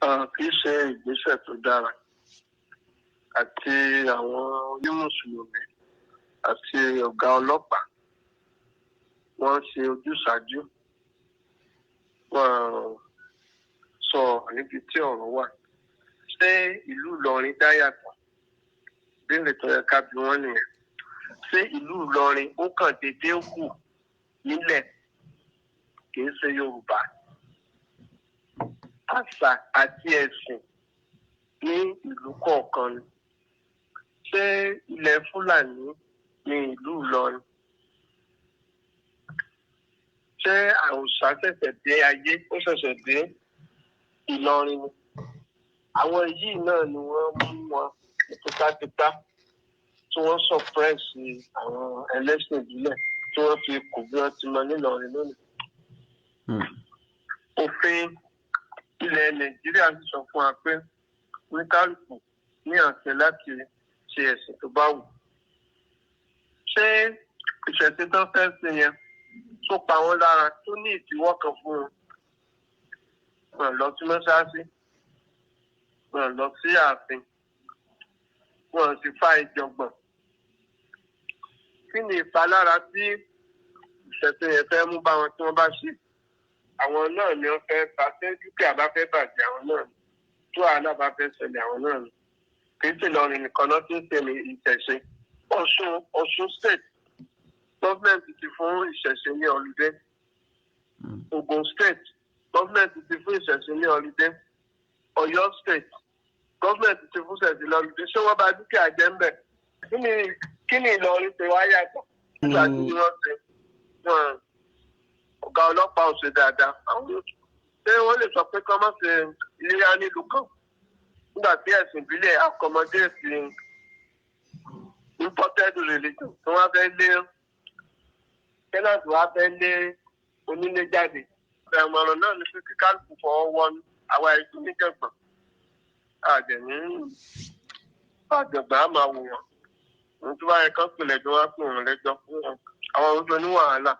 Kì í ṣe ìgbésẹ̀ tó dára. Àti àwọn onímùsùlùmí àti ọ̀gá ọlọ́pàá, wọ́n ṣe ojúsàájú, wọ́n sọ níbi tí ọ̀rọ̀ wà. Ṣé ìlú Ìlọrin dá yàtọ̀? Béèrè tó yẹ ká bi wọ́n nìyẹn. Ṣé ìlú Ìlọrin ó kàn déédéé kù nílẹ̀, kì í ṣe Yorùbá? Àṣà àti ẹ̀sìn ní ìlú kọ̀ọ̀kan ni. Ṣé ilẹ̀ Fúlàní ní ìlú Ìlọrin? Ṣé àwùsá ṣẹ̀ṣẹ̀ dé ayé, ó ṣẹ̀ṣẹ̀ dé Ìlọrin ni? Àwọn yìí náà ni wọ́n mú wọn ní tipátipá tí wọ́n suppress àwọn ẹlẹ́sìn ìbílẹ̀ tí wọ́n fi kù bí wọ́n ti mọ nílọrin lónìí. Òfin ilẹ̀ Nàìjíríà sì sọ fún wa pé oníkálukú ní àṣẹ láti ṣe ẹ̀sìn tó bá wù. Ṣé ìṣẹ̀ṣe tó fẹ́ ṣe yẹn tó pa wọ́n lára, tó ní ìdíwọ́ kan fún wọn? Wọn lọ sí mọ́ṣáláṣí, wọn lọ sí ààfin, wọn sì fa ìjọ̀gbọ̀n. Kí ni ìpalára tí ìṣẹ̀ṣe yẹn fẹ́ mú bá wọn tí wọ́n bá ṣe? Àwọn náà ni wọ́n fẹ́ bá ṣé dúkìá bá fẹ́ bàjẹ́, àwọn náà ni. Tó àhálà bá fẹ́ ṣẹlẹ̀, àwọn náà ni. Kì í sì lọrin nìkan náà tí ń ṣe ní ìṣẹ̀ṣe. Ọ̀ṣun State government ti fún ìṣẹ̀ṣe ní holiday. Ogun State government ti fún ìṣẹ̀ṣe ní holiday. Ọ̀yọ́ State government ti fún ìṣẹ̀ṣe ní holiday. Ṣé wọ́n bà dúkìá jẹ́ ń bẹ̀? Kí ni Ìlọrin ṣe wá yàtọ̀? Nígbà tí wọ́n ṣe wọn, ọ̀gá ọlọ́pàá ò ṣe dáadáa. Àwọn ṣé wọ́n lè sọ pé kọ́ má ṣe iléyà nílùú kan nígbà tí ẹ̀sìn ìbílẹ̀ accommodate imported religion, tí wọ́n fẹ́ lé tenant, wá fẹ́ lé onílé jáde? Ìmọ̀ràn náà ni pé kí kálukú fọwọ́ wọnú. Àwa ètò oníjàngbọ̀n àjẹ̀ní àjọ̀gbọ̀n á máa wò wọ́n. Ohun tó bá yẹ kán pè lẹ́jọ́, wá pè wọ́n lẹ́jọ́ fún wọn. Àwọn oúnjẹ ní wàhálà.